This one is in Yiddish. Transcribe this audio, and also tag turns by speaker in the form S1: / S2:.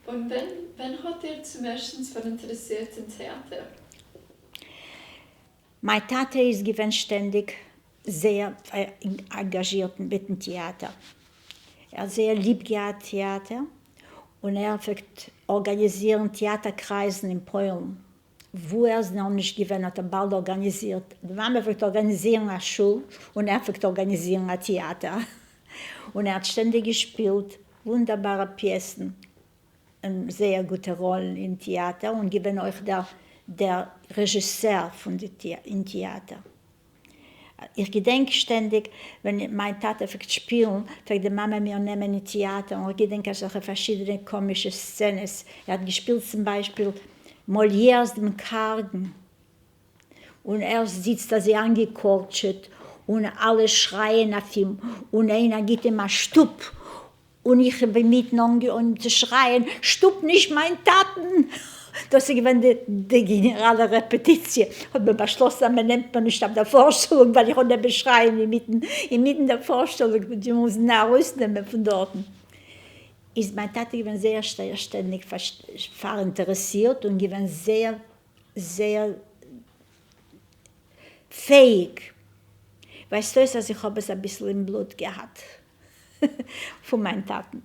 S1: און ווען ווען האט איר צום ערשטנס פאראינטערעסירט אין טעאטער?
S2: מיין טאטע איז געווען שטענדיג זייער אנגאזשירט מיטן טעאטער, ער האט זייער ליב געהאט טעאטער, און ער פלעגט ארגאניזירן טעאטער קרייזן אין פוילן, וואו ער איז נאר נישט געווען האט ער באלד ארגאניזירט, די מאמע פלעגט ארגאניזירן א שול און ער פלעגט ארגאניזירן א טעאטער, און ער האט שטענדיג געשפילט וואונדערבארע פיעסן און זייער גוטע ראלן אין טעאטער און געווען אויך דער דער רעזשיסער פון די אין טעאטער. איך געדענק שטענדיג ווען מיין טאטע פלעגט שפילן פלעגט די מאמע מיר נעמען אין טעאטער און איך געדענק אזעלכע פארשידענע קאמישע סצענעס, ער האט געשפילט צום ביישפיל מאליער'ס דעם קארגן און ער זיצט אזוי איינגעקארטשעט און אלע שרייען אויף אים און איינער גיט אים א שטופ און איך האב אינמיטן אנגעהויבן צו שרייען, שטופ נישט מיין טאטן! דאס איז געווען די גענעראלע רעפעטיציע, האט מען באשלאסן אז מען נעמט מיר נישט אויף דער פארשטעלונג ווייל איך האב נעבעך שרייען אינמיטן אינמיטן דער פארשטעלונג מ'האט מוזן ארויסנעמען פון דארטן. איז מיין טאטע געווען זייער שטענדיג פאראינטערעסירט און געווען זייער זייער פעאיג. ווייזט אויס אז איך האב עס אביסל אין בלוט געהאט פון מיין טאטן.